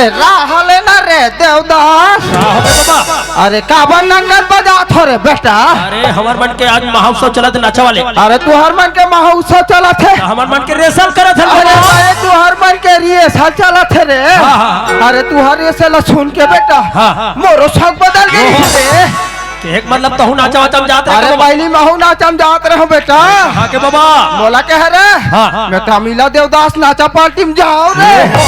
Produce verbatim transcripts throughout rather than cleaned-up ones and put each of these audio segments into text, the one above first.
राह लेना रे देवदास। का हो गे बाबा? अरे काबर नंगत बजात हो रे बेटा? अरे हमर मन के आज महोत्सव चलत हे नाचा वाले। अरे तुहर मन के महोत्सव चलत हे? हमर मन के रिहर्सल करत हे अरे बाबा। अरे तुहर मन के रिहर्सल चलत हे रे। हाँ, हाँ, हाँ। अरे तुहर रिहर्सल ला सुन के बेटा हाँ, हाँ। मोरो शौक बदल गे ओहो। रे। के एक मतलब तहूँ नाचा वाचा म जात रहे अरे का बाबा? पहली महूँ नाचा म जात रहे हूँ बेटा। हाँ के बाबा? मोला कहे रे? हाँ, हाँ। मैं कमीला देवदास नाचा पार्टी म जाओ रे। ओहो।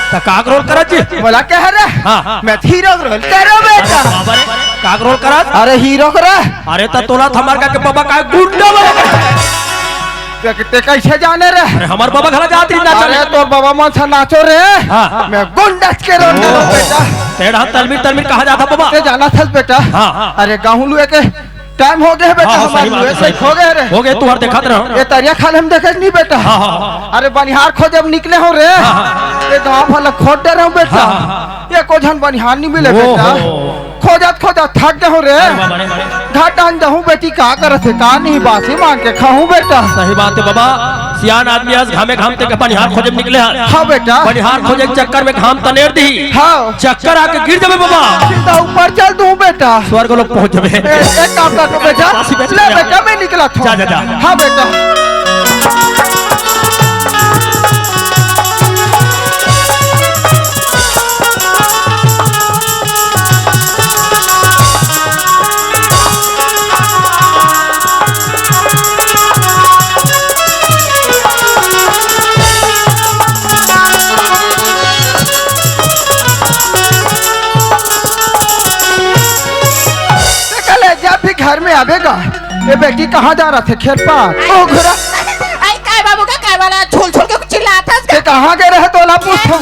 त का रोल करत जी? मोला कहे रे? हाँ, हाँ। मैं हीरो रोल करो बेटा। बाबा रे, का रोल करत? अरे हीरो करे। अरे त तोला थमर का के बाबा का गुंडा वाला। ते, ते कैसे जाने रे? अरे हमर बाबा घला जात रही नाचा अरे में। तोर बाबा मन से नाचो रे। हाँ, हाँ। मैं गुंडच के रोल करो ओहो। बेटा। तेरा तलमीर तलमीर कहाँ जाता बाबा? ते जाना था बेटा। हाँ, हाँ। अरे गाँव लुए के टाइम हो गए बेटा, हाँ, हाँ, हमारे सही बात लुए है, के सही खो गए रे। हो गए, तू हर देखत रहो। ये तरिया खाल हम देखे नहीं बेटा। हाँ, हाँ, हाँ। अरे बनिहार खोजे अब निकले हो रे। हाँ, हाँ। ये गाँव वाला खोज डरे हो बेटा। हाँ, हाँ, हाँ। ये को झन बनिहार नहीं मिले ओहो। बेटा। खोजत खोजत थक गए हो रे। अरे बाबा रे। घर डान जाहूँ बेटी, का करत हे, का नहीं बासी मांग के खाहूँ बेटा। सही बात है बाबा, सियान आदमी आज घामे घाम ते के बनिहार खोजे में निकले हन। हाँ बेटा। बनिहार खोजे के चक्कर में घाम तनेर दी। हाँ। चक्कर आके गिर जाबे बाबा। सीधा ऊपर चल दूँ बेटा। स्वर्ग लोक पहुंच जाबे। ए, एक काम कर तू बेटा। बासी बेच ले ले। बेटा, मैं निकला था। जा, जा, जा। हाँ बेटा। ते कल जब भी घर में आवेगा, ये बेटी कहाँ जा रहा थे? खेत पार। ओ घुरा। आई काय बाबू का काय वाला झोल झोल के चिल्लात हस ते का? कहाँ गए रहे तोला पूछो?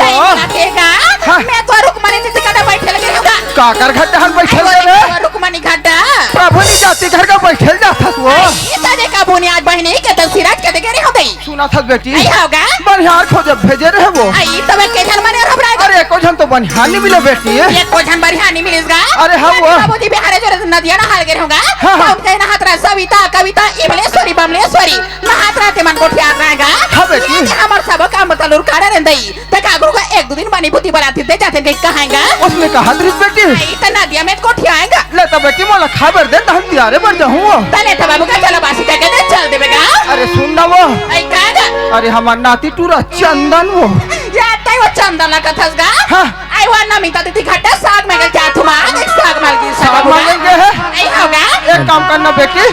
हाँ। मैं तो रुक्मणी जी के घर बैठे लगे रहूंगा। काकर घर तहन बैठे लगे रे? रुक्मणी घाटा। प्रभु नी जाति घर का बैठल जात हस वो। ये तो देखा बुनियाद बहिनी के तो सिराज के देखे रहे हो गई। सुना था बेटी। आई होगा। बनिहार खोजे भेजे रहे वो। आई तो वे के झन मने रब राय। अरे एको झन तो बनिहार नहीं मिले बेटी। एको झन बनिहार नहीं मिलिस गा। अरे हाँ वो। बाबूजी बिहारे जो नदिया नहाल गए होगा। हाँ, हाँ। उनके नहात रहा सविता, कविता, इमलेश्वरी, बमलेश्वरी। नहात रहा ते मन गोठियात रहेगा। हाँ बेटी। ये हमर सब काम तलुर काढ़े रहंदई। ते का गुरु का एक दो दिन बनी बुद्धि बराती दे जाते गई कहाएगा। उसमें कहा दृत बेटी। आई तो नदिया में गोठियाएगा। ले तो बेटी मोला खाबर दे, तहन तियारे बर जाहूँ। तले तो बाबू का चला बासी जगह दे चल देबे गा। अरे सुन ना वो। आई का गा? अरे हमार नाती टूरा चंदन वो। या तई वो चंदन ला कथस गा? हाँ। आई वो नमिता दीदी घाटा साग में गल जात हुआ, एक साग माल की साग माल के है? आई होगा? एक काम करना बेटी,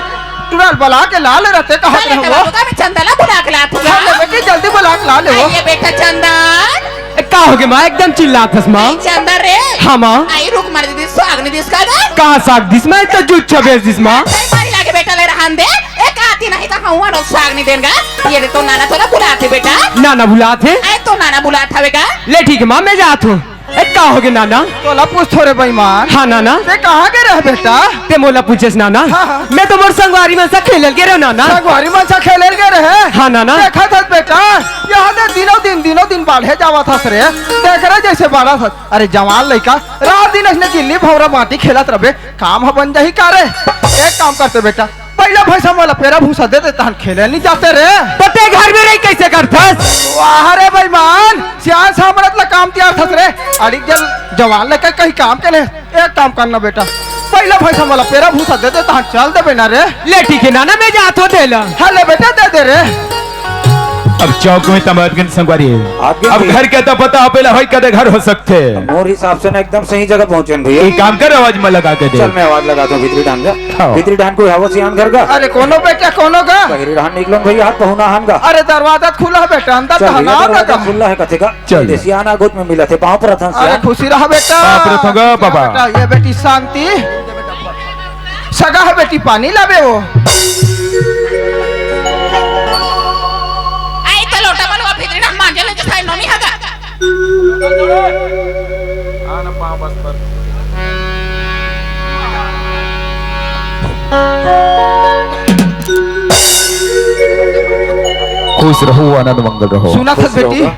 टूरा ल बला के ला ले रहते कहा तले तो वो। बाबू का मैं चंदन ला बुला के लात हुआ। हाँ, ले बेटी जल्दी बला के ला ले वो। आई ये बेटा चंदन। ए, का होगे माँ, एकदम चिल्लात हस माँ? ए, चंदा रे। हाँ माँ। आई रुक मर दीदी, साग नहीं दिस का गा? कहाँ साग दिस माँ? तो जूठ छबेस दिस माँ। सही मारी लागे बेटा ले रहन दे। एक आती नहीं तो हम वाला साग नहीं देन गा। ये रे तो नाना तोला बुलात हे बेटा। नाना बुलात हे? ए तो नाना बुलात हवे गा। ले ठीक है माँ, मैं जात हूँ। ए, का होगे नाना? तोला पूछ थोरे बेईमान। हाँ नाना। ते कहाँ गए रहे बेटा? ते मोला पूछेस नाना? हाँ, हाँ। मैं तो मोर संगवारी मन से खेलल गे रहे नाना। संगवारी मन से खेलल गे रहे? हाँ नाना। देखा था बेटा, यहाँ दे दिनों दिन, दिनों दिन बाढ़े जावा था रे। देख रहे जैसे बाढ़ा था। अरे जवान लइका, रात दिन इसने गिल्ली भौरा माटी खेलत रहे। काम ह बन जाही का रे? एक काम करते बेटा, पहला भैंसा मोला पेरा भूसा दे दे, तहन खेले नहीं जाते रे। तो ते घर में रही कैसे करथस? वाह रे बेईमान, सियान सामरत ला काम तियार थस रे। अड़ी जल जवान लइका कहीं काम के नहीं। एक काम करना बेटा, पहला भैंसा मोला पेरा भूसा दे दे, तहन चल देबे ना रे। ले ठीक है नाना, मैं जात हो देला। हाँ ले बेटा, दे दे रे। अब चौक में तमादगन संगवारी है। आपके अब भी घर के तो पता, पहला भाई कदे घर हो सकते। मोर हिसाब से ना एकदम सही जगह पहुंचे हैं भैया। एक काम कर, आवाज में लगा के दे। चल मैं आवाज लगा दूं, भीतरी डान जा। हाँ। भीतरी डान कोई हवा सियान घर का। अरे कोनो बेटा, कोनो का? बहिरी डान निकलो भैया, हाथ पहुना हान का। अरे दरवाजा खुला है बेटा, अंदर चल तो भैया, हना दरवाजा का। खुला है कथे का। चल। देसी आना गोद में मिला थे, पाँव पर रथन अरे सियान। खुशी रहा बेटा। पाँव पर रथन गा, बाबा। बेटा, ये बेटी शांति। सगा है बेटी, पानी लावे वो। आई तो लोटा बलवा भीतरी ना मांजे ले जैसा नोनी हगा। खुश रहो, आनंद मंगल रहो। सुना था खुश बेटी? रहो।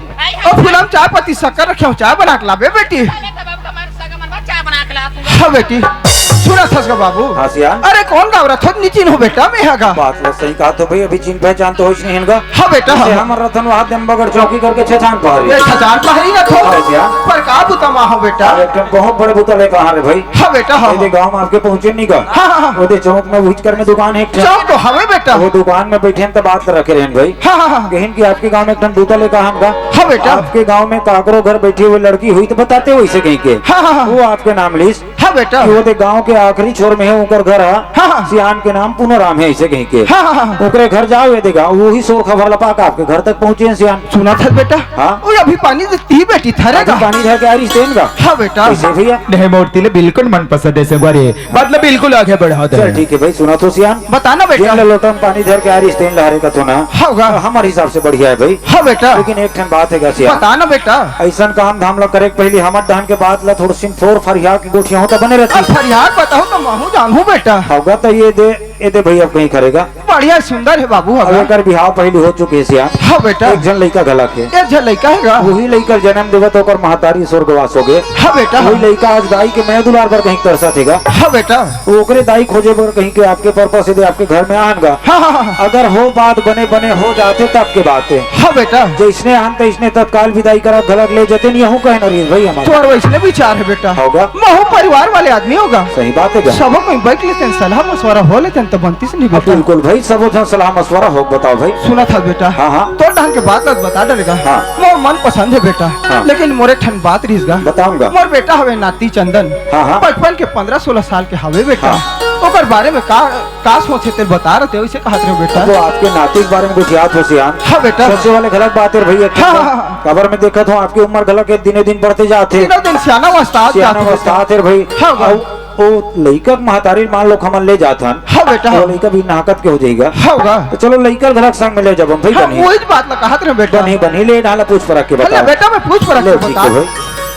ओ फूलम, चाय पत्ती शक्कर रखे हो, चाय बना के लाबे बेटी। पहले तब अब हमारे सगा मन चाय बना के ला तू। हाँ बेटी। सुनत हस गा बाबू? हाँ सियान। अरे कोन गाँव रथों, नी चिन्हों बेटा मैं हा गा। बात ला सही कहा तो भाई, अभी चिन्ह पहचान तो होइस नहीं हे गा। हाँ बेटा, जैसे हाँ। हमर रथन वहाँ देमबगढ़ चौकी करके छछान पहरी। ए, छछान पहरी रथों? हाँ सियान। पर का बुता मा हो बेटा? अरे एक ठन बहुत बड़े बुता लेके आए हँव रे भाई। हाँ बेटा, हाँ। ये दे गाँव में आपके पहुँचे नहीं गा। हाँ, हाँ, हाँ। वो दे चौक में उहिच कर में दुकान हे एक ठन। चौक तो हवे बेटा। वो दुकान में बैठे हन त बात रखे रहेन भाई। हाँ, हाँ, हाँ। कहिन कि आपके गाँव में एक ठन बुता लेके आए हन गा। हाँ बेटा। आपके गाँव में काकरो घर बैठी हुई लड़की होही त बताते वैसे कहिके। हाँ, हाँ, हाँ। वो आपके नाम लीस। हाँ बेटा। कि वो दे गाँव के आखिरी छोर में हे, ओकर घर हे। हाँ, हाँ। सियान के नाम पूनाराम हे, अइसे कहिके। हाँ, हाँ, हाँ। ओकरे घर जाव, ये दे गाँव, वही सोर खबर ला पाके आपके घर तक पहुँचे हे सियान। सुनत हस बेटा? हाँ। वो अभी पानी दे तीही बेटी थरे अभी गा। पानी धर के आ रहिस तेन गा। हाँ बेटा। कइसे भैया? नहीं, मोर ती ले बिल्कुल मन पसंद हे संगवारी। बात ला बिल्कुल आगे बढ़ावत हँव। चल ठीक हे भाई, सुनत हस सियान? बता ना बेटा। जेन ला लोटा में पानी धर के आ रहिस तेन ला हरे कथों ना। हाँ गा। हमर हिसाब से बढ़िया हे भाई। हाँ बेटा। लेकिन एक ठन बात हे गा सियान। बता ना बेटा। अइसन काम धाम ला करे के पहिली हमर डहन के बात ला थोड़सिन फोर फरिया के गोठियाहूँ त बने रहितिस। अब फरिया के बताहूँ त महूँ जानहूँ बेटा। हाँ गा, त ये दे, ये दे भैया कहीं करेगा। बढ़िया सुंदर हे बाबू, हाँ अब गा। एकर बिहाव पहिली हो चुके हे सियान। हाँ बेटा। एक झन लइका घलक हे। एक झन लइका हे गा। वही लइका जनम देवत ओकर महतारी स्वर्गवास हो गे। हाँ बेटा, वही हाँ। लइका आज दाई के मया दुलार बर कहीं तरसत हे गा। हाँ बेटा। ओकरे दाई खोजे बर कहिके आपके purpose से दे आपके घर में आन गा। हाँ, हाँ, हाँ। अगर हो बात बने बने हो जाथे तब के बात हे। हाँ बेटा। जइसने आन तइसने तत्काल विदाई करा घलक ले जतेन, यहू कहे नरेश भाई हमर। तोर वइसने विचार हे बेटा। हो गा। महूँ परिवार वाले आदमी हो गा। सही बात हे गा। सबो कोई बैठ लेतेन, सलाह मशवरा हो लेतेन त बनतिस नहीं हाँ, बेटा। बिल्कुल भाई, सबो झन सलाह मशवरा हो, बताव भाई। सुनत हस बेटा। हाँ, हाँ। तोर डहन के बात ला बता डरे गा। हाँ। मोर मन पसंद हे बेटा। हाँ। लेकिन मोर एक ठन बात रहिस गा। बताव गा। मोर बेटा हवे नाती चंदन। हाँ, हाँ। बचपन के पंद्रह सोलह साल के हवे बेटा। हाँ। ओकर बारे में का, का सोचे तेला बता रहे, वइसे कहत रहेंव बेटा। वो आपके नाती के बारे में गोठियात हस सियान। हाँ बेटा। सोचे वाले घलक बात हे रे भैया। हाँ, हाँ, हाँ। काबर मैं देखत हँव आपके उमर घलक दिने दिन बढ़ते जात हे। दिनों दिन सियाना अवस्था आत सियाना जात हे अवस्था बेटा। आत हे रे भाई। हाँ गा। अउ ओ लइका के महतारी मान लो हमन ले जात हन। हाँ बेटा, वो हाँ। लइका भी नाहकत के हो जाही गा। हाँ गा। त चलो लइका घलक संग में ले जाबो भाई, हाँ, बनही। वही बात ला कहत रहेंव बेटा। बनही, बनही, ले डाला पूछ परख के अरे बता। बेटा, मैं पूछ परख ले, के ठीक बता। हे भाई।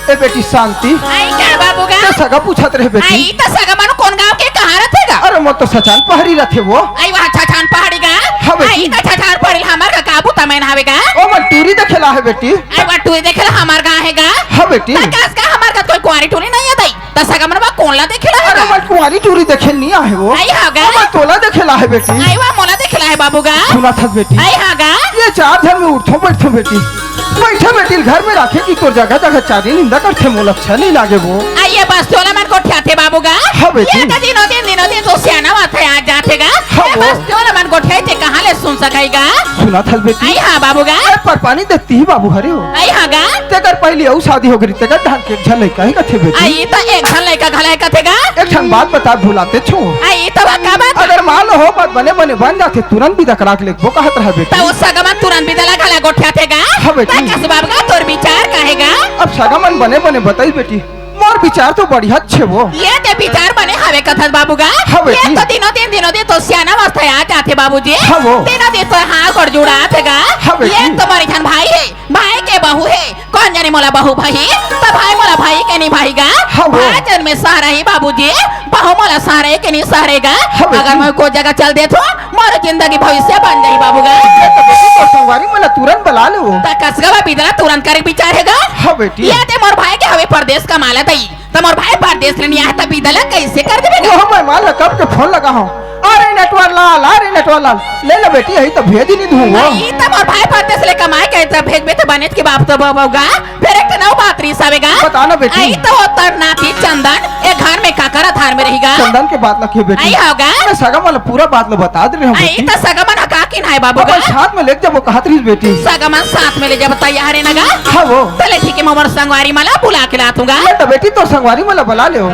ए बेटी शांति। आई का बाबू गा? त सगा पूछत रहे बेटी। आई त सगा मानो कोन गाँव के कहाँ रथे गा? अरे मोर तो छछान पहरी रथे वो। आई वहाँ छछान पहरी गा? हाँ बेटी। आई त छछान पहरी हमर का काबू तमैन हवे गा? ओ मन टूरी देखे ला हे बेटी। आई वहाँ टूरी देखे ला हमर गाँव हे गा? हाँ बेटी। त कस का हमर का कोई कुंवारी टूरी नहीं हे दाई? त सगा मन बा कोन ला देखे ला हे अरे गा? मन कुंवारी टूरी देखे नहीं आहे वो। आई हाँ गा? ओ मन तोला देखे ला हे बेटी। आई वहाँ मोला देखे ला हे बाबू गा? सुनत हस बेटी। आई हाँ गा? ये चार झन में उठथों बैठथों बेटी। बइठे बेटी ल घर में राखे कि तोर जगह जगह चारी निंदा करथे, मोला अच्छा नहीं लागे वो। आ ये बस तोला मन गोठियाथे बाबू गा। हाँ बेटी। ये तो दिनों दिन, दिनों दिन तो सियाना बात हे, आ जाथे गा। हाँ ये वो। बस तोला मन गोठियाथे, कहाँ ले सुन सकही गा? सुनत हस बेटी। आई हाँ बाबू गा। ए, पर पानी देती ही बाबू हरे हो। आई हाँ गा। तेकर पहिली अउ शादी हो गे रही, तेकर डहन के एक झन लइका हे कथे बेटी। आई तो एक झन लइका घला हे कथे गा। एक ठन बात बता भुलाते छो। आई तो बा का बात? अगर मान लो हो बात बने बने बन जाथे, तुरंत बिदा करा के लेगबो कहत रहा बेटी। त ओ सगा मन तुरंत बिदा ला घला गोठियाथे गा? हाँ बेटी। त कस बाबू गा तोर विचार का हे गा? अब सगा मन बने बने बताइस बेटी, मोर विचार तो बढ़िया हे वो। ये ते विचार बने हवे कथस बाबू गा? हाँ बेटी। ये तो दिनों दिन, दिनों दिन तो सियाना अवस्था आ जाथे बाबूजी। हाँ वो। दिनों दिन तो हाथ गोड़ जुड़ाथे गा। हाँ बेटी। ये तो मोर एक झन भाई हे, भाई के बहू हे, कोन जानी मोला बहू भाई, त भाई मोला भाई के नहीं भाई गा। हाँ वो। भाई जन्मे सहारा ही बाबूजी, बहू मोला सहारा हे के नहीं सहारा हे गा। हाँ बेटी। अगर मैं कोई जगह चल देथों, मोर जिंदगी भविष्य बन जाही बाबू गा। ये तो बेटी तोर संगवारी मन ला तुरंत बला ले वो। त कस गा बा बिदा ला तुरंत करे के विचार हे गा? हाँ बेटी। ये ते मोर भाई के हवे परदेस कमाए ला दाई, त मोर भाई परदेस ले नहीं आए त बिदा ला कइसे कर देबे गा? वो मैं माँ ला कब के फोन लगा हँव। अरे नटवर लाल, अरे नटवर लाल, ले ले बेटी, अही त भेज नहीं दूँ वो। अई त मोर भाई परदेस ले कमाए के त भेजबे त बनेच के बाप तो बाबू गा। फेर एक ठन अउ बात रहिस हवे गा। बता ना बेटी। अई त ओ तोर नाती चंदन ए घर में काकर आधार में रही गा? चंदन के बात ला के बेटी। अई हाँ गा। मैं सगा मन ला पूरा बात ला बता दे रहे हँव अई बेटी। त सगा मन ह का किन्हाय बाबू गा? अपन साथ में लेके जाबो कहत रहिस बेटी। सगा मन साथ में ले जाबो तैयार हे ना गा? हाँ वो। चले ठीक हे, मैं मोर संगवारी मन ला बुला के लात हँव गा। ले त बेटी तोर संगवारी मन ला बला ले वो।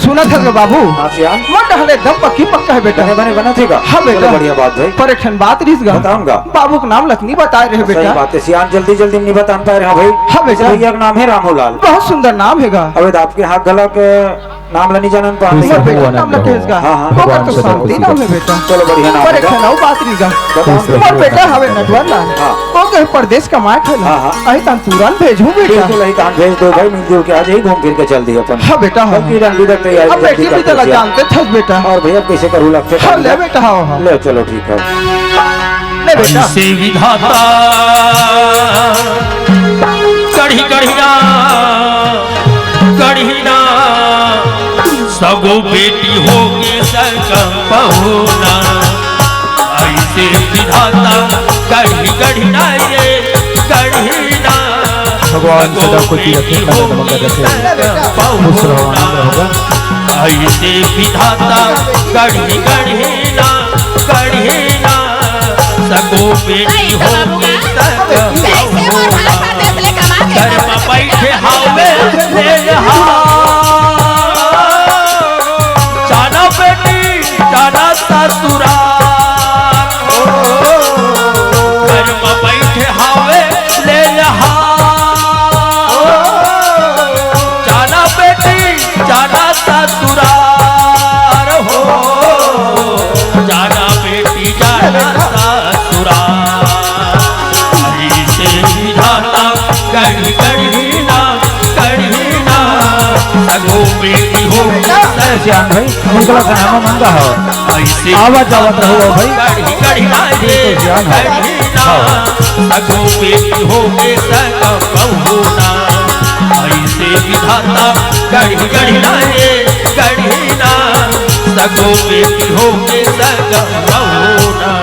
सुनत हस गा बाबू? हाँ सियान। मोर डहन एकदम पक्की पक्का हे बेटा। बने बने बनत हे गा? हाँ बेटा। चलो बढ़िया बात भाई। पर एक ठन बात रहिस गा। बताव गा। बाबू के नाम ला त नहीं बताए रहे सही बेटा। बात हे सियान, जल्दी जल्दी में नहीं बता पाए रहे। हाँ भाई। हाँ बेटा। भैया के नाम हे रामूलाल। बहुत सुंदर नाम हे गा। अबे त आपके हाथ घलक नाम ला नहीं जानन पाए। मोर बेटा नाम ला कहेस गा। हाँ, हाँ। ओकर तो शांति नाम हे बेटा। चलो बढ़िया नाम पर हे एक गा। ठन अउ बात रहिस गा। बताव। मोर बेटा हवे नटवर लाल। हाँ। ओ कहे परदेस कमाए खाए ला। हाँ, हाँ। अही त तुरंत भेजहूँ बेटा। बिल्कुल, अही त भेज दो भाई, मिलजुल के आज ही घूम फिर के चल दिए अपन। हाँ बेटा, हाँ। अब की रंग बिदक तैयारी अब जल्दी बेटी करके बिदा ला सियान। जानत हस बेटा। अउ भैया कइसे करहूँ लगथे हाँ, ले बेटा, हाँ, हाँ। ले चलो ठीक हे। ले बेटा। ऐसे विधाता कढ़ी कढ़िया कढ़ी ना सगो बेटी होके सगा पहुना, अइसे विधाता गढ़ी गढ़ी ना ये गढ़ी ना। भगवान सगो सदा खुशी रखे, बेटी सदा होके मंगल रखे। सगा खुश रहो, पहुना, आनंद रहो। अइसे विधाता गढ़ी गढ़ी ना गढ़ी ना। सगो बेटी होके सगा पहुना, घर में बैठे हावे ले हा। जाना बेटी, जाना ससुराल हो। घर में बैठे हावे ले हा। जाना बेटी, जाना ससुराल हो। जाना बेटी, जाना ससुराल। अइसे विधाता गढ़ी गढ़ी ना, गढ़ी ना। सगो बेटी होके सगा श्याम भाई, निकला था, हम मंगा हो। अइसे आवत जावत रहो भाई। गढ़ी गढ़ी ना ये तो ज्ञान है। गढ़ी ना। हाँ। सगो बेटी होके सगा पहुना, अइसे विधाता गढ़ी गढ़ी ना ये गढ़ी ना। सगो बेटी होके सगा पहुना।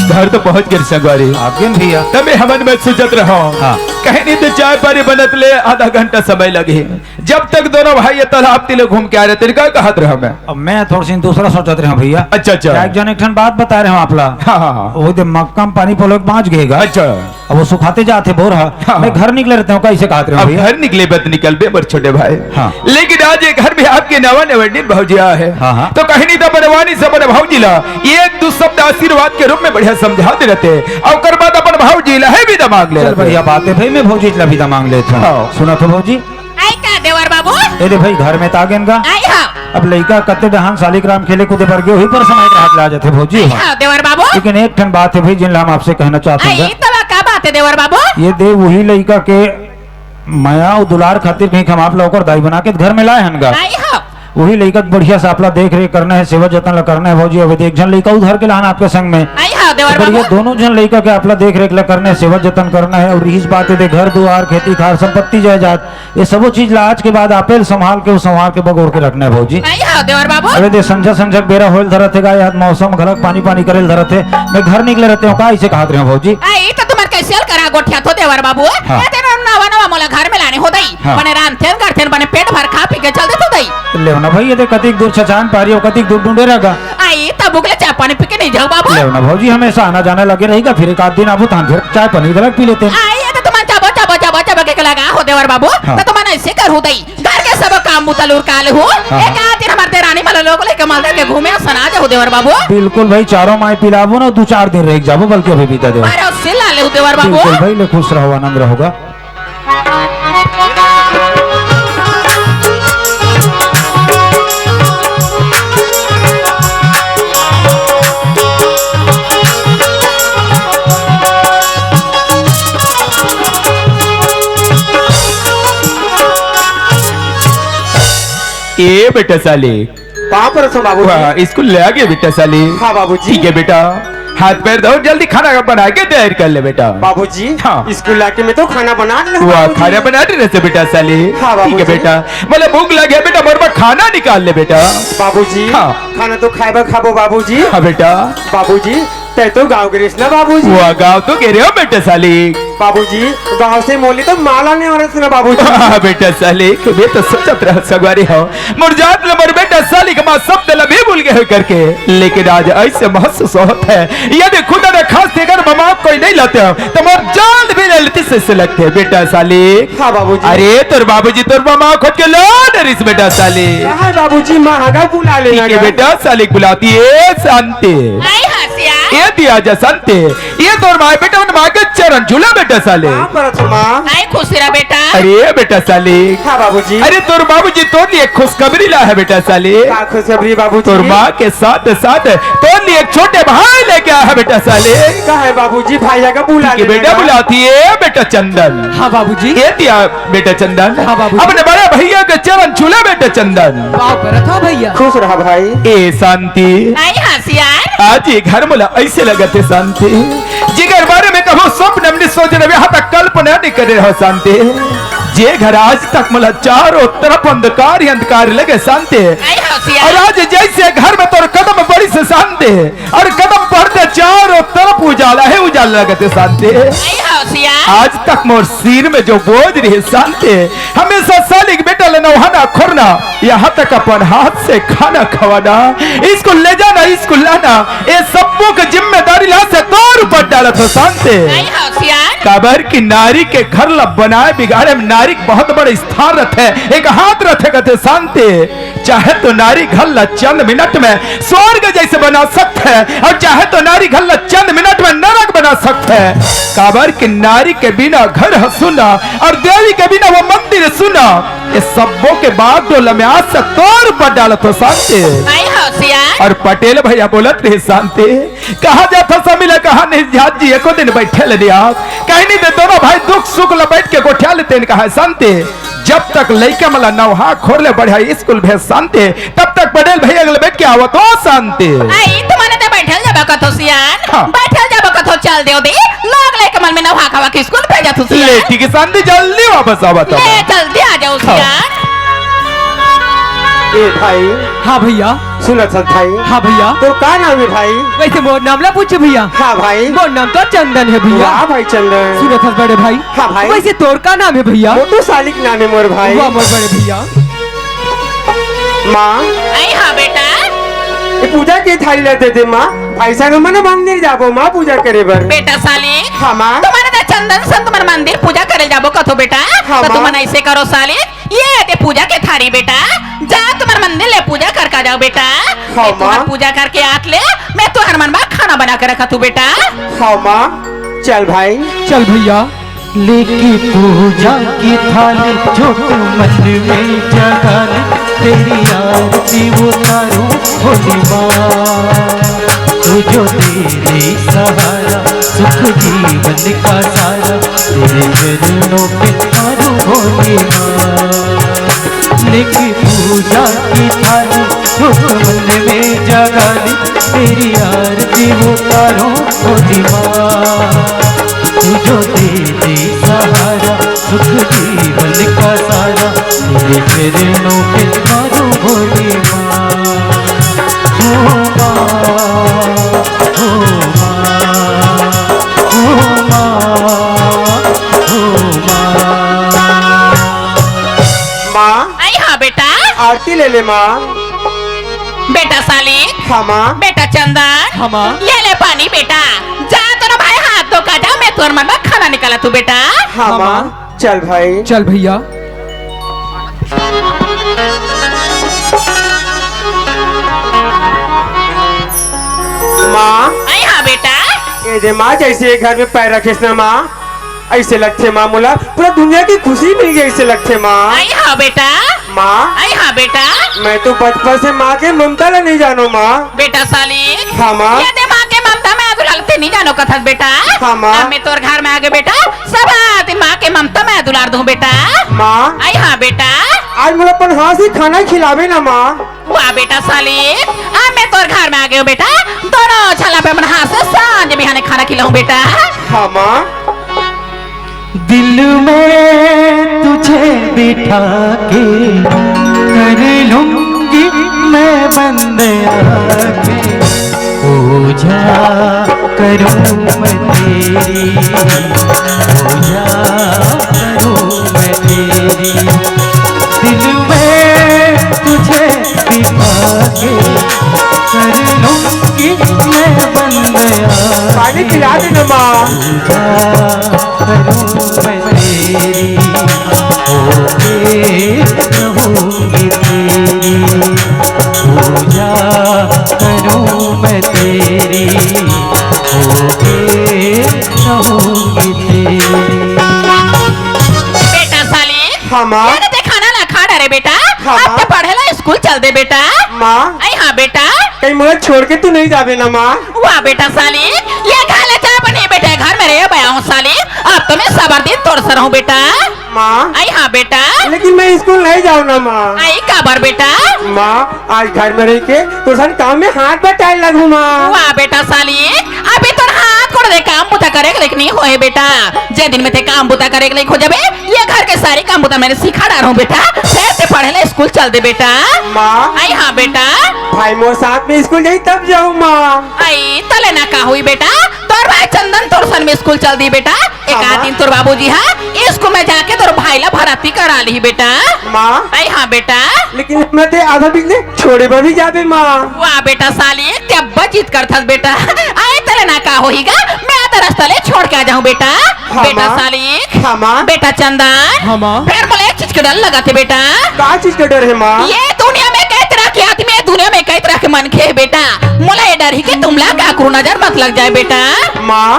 घर तो पहुंच गए संगवारी। आगे भैया। तबे हमन में सोचत रहो। हाँ। कहीं नहीं तो चाय पानी बनत ले आधा घंटा समय लगे। जब तक दोनों भाई ये तालाब तिले घूम के आ रहे, तेरे का कहत रहा मैं? अब मैं थोड़ी सी दूसरा सोचत रहा भैया। अच्छा, अच्छा। क्या एक जन एक ठन बात बता रहे हो आप ला? हाँ, हाँ, हाँ। वो दे मक्का में पानी पलो के बाँच गएगा। अच्छा। अब वो सुखाते जाते बोर हा। हाँ, मैं हाँ। घर निकले रहते हो, कैसे कहत रहे हो अब भैया? घर निकले बत निकल बे, मोर छोटे भाई। हाँ। लेकिन आज ये घर में आपके नवा नवा दिन भौजी आए हैं। हाँ, हाँ। तो कहीं नहीं तो बनवानी से बने भौजी ला एक दो शब्द आशीर्वाद के रूप में बढ़िया समझा दे रहते। और ओकर बाद अपन भौजी ला है विदा मांग ले चल, रहते। बढ़िया बात है भाई, मैं भौजी ला विदा मांग लेता हूँ। हाँ। सुना तो भौजी। आई का देवर बाबू? ए दे भाई, घर में तागेन गा। आई हाँ। अब लइका कते डहान सालिक राम खेले कूदे बर गे, वही पर समय के हाथ ला जाते भौजी। आई हाँ। हाँ देवर बाबू। लेकिन एक ठन बात है भाई, जिन ला हम आपसे कहना चाहते आई हैं। तब का बात है देवर बाबू? ये दे वही लइका के मया अउ दुलार खातिर कहीं हम आप ला ओकर दाई बना के घर में लाए हन गा। आई हाँ। वही लइका के बढ़िया से आपला देख रेख करना है, सेवा जतन ला करना है भौजी। अब एक झन लइका उधर के लान आपके संग में। आई हाँ देवर बढ़िया बाबू। दोनों झन लइका के आपला देख रेख ला करना है, सेवा जतन करना है। और इस बात है दे घर दुआर, खेती खार, संपत्ति जायदाद, ये सबो चीज ला आज के बाद आपे ल संभाल के, वो संभाल के बगोर के रखना है भौजी। आई हाँ देवर बाबू। अबे दे संझा संझा के बेरा होइल धरत हे गा, याद मौसम घलक पानी पानी करेल धरत हे। मैं घर निकले रहते हो का, इसे कहत रहे हो भौजी? आई तो तुम्हार कैसे करा गोठिया थो देवर बाबू। हाँ। ए तेरे नवा नवा मोला घर में लाने हो दई। हाँ। बने रांधथेन करथेन, बने पेट भर खा पी के चल देथो दई। ले ना भाई, ये दे कतिक दूर छछान पारी हो, कतिक दूर ढूंढे रहेगा। आई तब उगले चाय पानी पी के नहीं जाओ बाबू। ले ना भौजी, हमेशा आना जाना लगे रहेगा, फिर एक आध दिन आबो तहान फिर चाय पानी घलक पी लेते हैं। आई ये तो तुम्हार चाबो चाबो चाबो चाबो के लगा हो देवर बाबू। हाँ। तो तुम्हार ऐसे कर हो दई। घर के सब काम बुता लुरका ले हो। हाँ, एक हाँ। आध दिन हमार देरानी मन लोग लेके मल दे के घूमे अउ सना जाहू देवर बाबू। बिल्कुल भाई, चारों माई पिलाबो ना, दू चार दिन रह जाबो, बल्कि अभी बीता देवर। अरे सिला ले देवर बाबू। बिल्कुल भाई, ले खुश रहो, आनंद रहोगा। ए बेटा साले। पाँव परत हँव बाबूजी। वाह, स्कूल ले आ गे बेटा साले। हाँ बाबूजी। ठीक है बेटा, हाथ पैर धो, जल्दी खाना बना के तैयार कर ले बेटा। बाबूजी, हाँ। स्कूल आके मैं तो खाना बना ले हँव वाह, बाबूजी। खाना बना दे रहे बेटा साले। हाँ ठीक है बाबूजी। बेटा, मोला भूख लगे बेटा, मोर बर खाना निकाल ले बेटा। बाबूजी, हाँ। खाना तो खाए बर खाबो बाबूजी। हाँ बेटा। बाबूजी, तैं तो गाँव गे रहिस ना बाबूजी। वाह, गाँव तो गे रहे हँव बेटा साले। बाबूजी, गाँव से मोली तो माला नहीं हो रहा था ना बाबूजी। वाह, बेटा साले, मैं तो सोचत रहा संगवारी हो, मोर जात ले मोर बेटा साले के माँ शब्द ल भी भूल गए हो करके। लेकिन आज ऐसे महसूस होत हे, यदि खुदा न खास्ता अगर माँ कोई नहीं लाते हो, तो मोर जान भी ले लेती से, से लगते हे, बेटा साले। हाँ बाबूजी। अरे, तोर बाबूजी तोर माँ खोज के ला डरिस, बेटा साले। हाँ बाबूजी, माँ हगा बुला लेना ठीक है, बेटा साले बुलाती है, शांति। आई हसिया। ए दिया जा शांति। ये तोर माँ बेटा, उन माँ के चरण छूला बेटा साले। हाँ, परत हँव माँ। आई खुश रहा बेटा। अरे बेटा साले। हाँ बाबूजी। अरे तोर बाबूजी तोर लिए खुशखबरी ला है बेटा साले। का खुशखबरी बाबूजी? तोर माँ के साथ साथ तोर लिए एक छोटे भाई लेके आया है बेटा साले। का है बाबूजी, भाई का बुला ठीक है ले बेटा, बेटा। बुलाती है बेटा चंदन। हाँ बाबूजी। ये दिया बेटा चंदन। हाँ बाबूजी। अपने बड़े भैया के चरण छूला बेटा चंदन। पाँव परत हँव भैया। खुश रहा भाई। ए शांति। आई हसिया। आज ये घर मोला ऐसे लगत हे शांति, जेकर बारे में कभू स्वप्न में नहीं सोचे रहेंव, यहाँ तक कल्पना नहीं करे रहेंव शांति। जे घर आज तक मोला चारों तरफ अंधकार ही अंधकार लगे शांति। अई होशियार। और आज जैसे घर में तोर कदम बढ़िस शांति, और कदम बढ़ते चारों तरफ उजाला ही उजाला लगत हे शांति। अई होशियार। आज तक मोर सिर में जो बोझ रहे शांति, हमेशा सालिक बेटा ल नहाना खोरना, यहाँ तक अपन हाथ से खाना खवाना, स्कूल ले जाना, स्कूल लाना, ये सबो के जिम्मेदारी ला से तोर ऊपर डालत हों शांति। अई होशियार। काबर कि नारी के घर ला बनाए बिगाड़े में नारी के बहुत बड़े स्थान रथे, एक हाथ रथे कथे शांति। चाहे तो नारी घर ला चंद मिनट में स्वर्ग जैसे बना सकथे, और चाहे तो नारी घर ला चंद मिनट में नरक बना सकथे। काबर कि नारी के बिना घर ह सुना, और देवी के बिना वो मंदिर सुना। ये सबो के बागडोला में आज से तोर ऊपर डालत हों शांति। अई होशियार। और पटेल भैया बोलत रहे शांति, कहाँ जात हस समीला, कहाँ नहीं जात जी, एको दिन बैठे ले नहीं आप। कहीं नहीं दे, दोनों भाई दुख सुख ल बैठ के गोठिया लेते हैं, कहा शांति। जब तक लइका मन ला नवहा खोर ले बढ़िया स्कूल भेज शांति, तब तक पटेल भैया ल बैठ के आवत हों शांति। अई, तुमन तो बैठल जाबो कथो सियान, हाँ। बैठल जाबो कथो, चल देव दे, लोग लइका मन में नवहा खवा के स्कूल भेजत हों सियान। ले ठीक हे शांति, जल्दी वापस आवत हों। ले, जल्दी आ जाव हाँ। सियान। ए भाई। हाँ भैया। सुनत हस भाई? हाँ भैया। तोर का नाम हे भाई? वैसे मोर नाम ला पूछे भैया। हाँ भाई। मोर नाम तो चंदन हे भैया। वाह भाई चंदन। सुनत हस बड़े भाई? हाँ भाई। वैसे तोर का नाम हे भैया? मोटू सालिक नाम हे मोर भाई। वाह मोर बड़े भैया। माँ। अई हाँ बेटा। ये पूजा के थारी ला दे दे माँ। भाई संग मन मंदिर जाबो माँ पूजा करे बर। बेटा सालिक। हाँ माँ। तुमन तो चंदन संग तुमन मंदिर पूजा करे जाबो कथो बेटा। हाँ तो माँ। तुमन ऐसे करो सालिक, ये दे पूजा के थारी बेटा, जा तुमन मंदिर ले पूजा कर का जाव बेटा। हाँ, मैं तुमन माँ। पूजा करके आत ले, मैं तुहर मन बर खाना बना के रखत हों बेटा। हाँ माँ, चल भाई। चल भैया। लेके पूजा की थाली, जो तू मन में जगा ले, तेरी आरती उतारूं भोली माँ। तू जो दे दे सहारा, सुख जीवन का सारा, तेरे चरणों पे मारूं भोली माँ। लेके पूजा की थाली, जो तू मन में जगा ले, तेरी आरती उतारूं भोली माँ। तू जो दे दे सहारा, सुख जीवन का सारा, तेरे चरणों पे मारूं भोली माँ। हो माँ, हो माँ, हो माँ, हो माँ। माँ। अई हाँ बेटा। आरती ले ले माँ। बेटा सालिक। हाँ माँ। बेटा चंदन। हाँ माँ। ये ले पानी बेटा। जा तोर भाई हाथ धो का जा, मैं तोर मन बर खाना निकालत हों बेटा। हाँ हाँ माँ। माँ। चल भाई। चल भैया। माँ। अई हाँ बेटा। ये दे माँ, जैसे ये घर में पैर रखेस ना माँ, ऐसे लगथे माँ मोला पूरा दुनिया की खुशी मिल गई, ऐसे लगथे माँ। अई हाँ बेटा। माँ। अई हाँ बेटा। मैं तो बचपन से माँ के ममता ला नहीं जानों माँ। बेटा सालिक। हाँ माँ। ये दे माँ के ममता मया दुलार ला तैं नहीं जानों कथस बेटा। हाँ माँ। अब मैं तोर घर में आगे बेटा, सब दिन माँ के ममता मया दुलार दूं बेटा। माँ। अई हाँ बेटा। आज मोला अपन हाथ से खाना खिलाबे ना माँ। वाह बेटा सालिक, अब मैं तोर घर में आगे हों बेटा, दोनों झन ला अपन हाथ से सांझ बिहाने खाना खिलाहूं बेटा। हाँ माँ। दिल में तुझे बिठा के कर लूंगी मैं बंद आके, पूजा करूं मैं तेरी, पूजा करूं मैं तेरी। दिल में तुझे बिठा के कर लूंगी मैं बंद आके, पानी पिला दे ना माँ। पूजा करूं मैं तेरी, होके रहूंगी तेरी। पूजा करूं मैं तेरी, होके रहूंगी तेरी। बेटा सालिक। हाँ माँ। ये तो तैं खाना ला खा डरे बेटा। हाँ अब माँ। तैं पढ़े ला स्कूल चल दे बेटा। माँ। अई हाँ बेटा। कहीं मोला छोड़ के तू नहीं जाबे ना माँ। वाह बेटा सालिक, ये घर ले चाय बने बेटा, घर में रहे बया हूँ सालिक। अब तो मैं सबर दिन तोर से रहूं बेटा। माँ। अई हाँ बेटा। लेकिन मैं स्कूल नहीं जाऊँ ना माँ। अई काबर बेटा? माँ, आज घर में रह के तोर सन काम में हाथ बटाए लगहूँ माँ। वाह बेटा सालिक, अभी तोर हाथ गोड़ ते काम बुता करे के लायक नइ होहे बेटा। जे दिन में ते काम बुता करे के लायक हो जाबे, ये घर के सारे काम बुता मैं सिखा डारहूं बेटा। फेर ते पढ़े ला स्कूल चल दे बेटा। माँ। अई हाँ बेटा। भाई मोर साथ में स्कूल जाही तब जाहूं माँ। अई तले ना का होही बेटा, तोर भाई चंदन तोर संग में स्कूल चल दिही बेटा। एक हाँ, आध माँ। दिन तोर बाबूजी हा स्कूल में जाके तोर भाई ला भर्ती करा लिही बेटा। माँ। अई हाँ बेटा। लेकिन मैं ते आधा बिजली छोड़े बर भी जाबे माँ। वाह बेटा सालिक, ते अब्बड़ जिद करथस बेटा। अई तले ना का होही गा, मैं आधा रस्ता ले छोड़ के आ जाहूं बेटा। हाँ, बेटा माँ। सालिक। हाँ, माँ। बेटा चंदन। हाँ, माँ। फेर मोला एक चीज के डर लगथे बेटा। का चीज के डर हे माँ? ये दुनिया में कई तरह के आदमी हे, दुनिया में कई तरह के मनखे हे बेटा। मोला ये डर हे कि तुमला काकरो नजर मत लग जाए बेटा। माँ,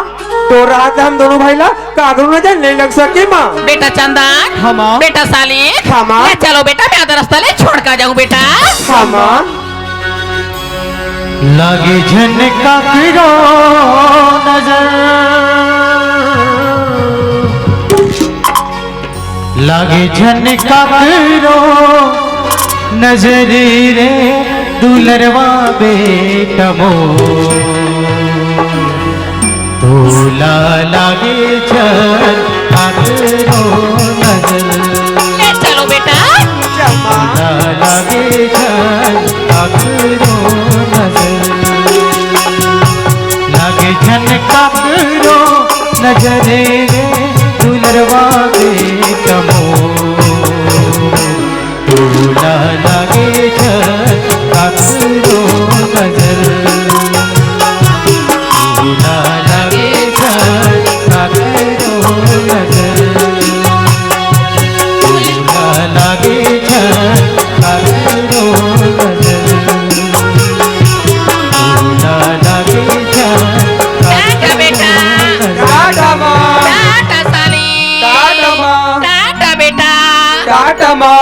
तोर रहत ले हम दोनों भाई ला काकरो नजर नइ लग सके माँ। बेटा चंदन। हाँ, माँ। बेटा सालिक। हाँ, माँ। ले चलो बेटा, मैं आधा रस्ता ले छोड़ के आ जाहूं बेटा। हाँ, माँ। लागे झन काकरो नजर, लागे झन काकरो नजर रे दुलरवा बेटा मोर। तोला लागे झन काकरो नजर। ले चलो बेटा। तोला लागे झन काकरो नजर। लागे झन काकरो नजर रे दुलरवा बेटा मोर। तोला लागे झन काकरो नजर। तोला लागे झन काकरो नजर। तोला लागे झन काकरो नजर। तोला लागे झन टाटा बेटा। काकरो नजर। टाटा माँ। टाटा साली। टाटा माँ। टाटा बेटा। टाटा माँ।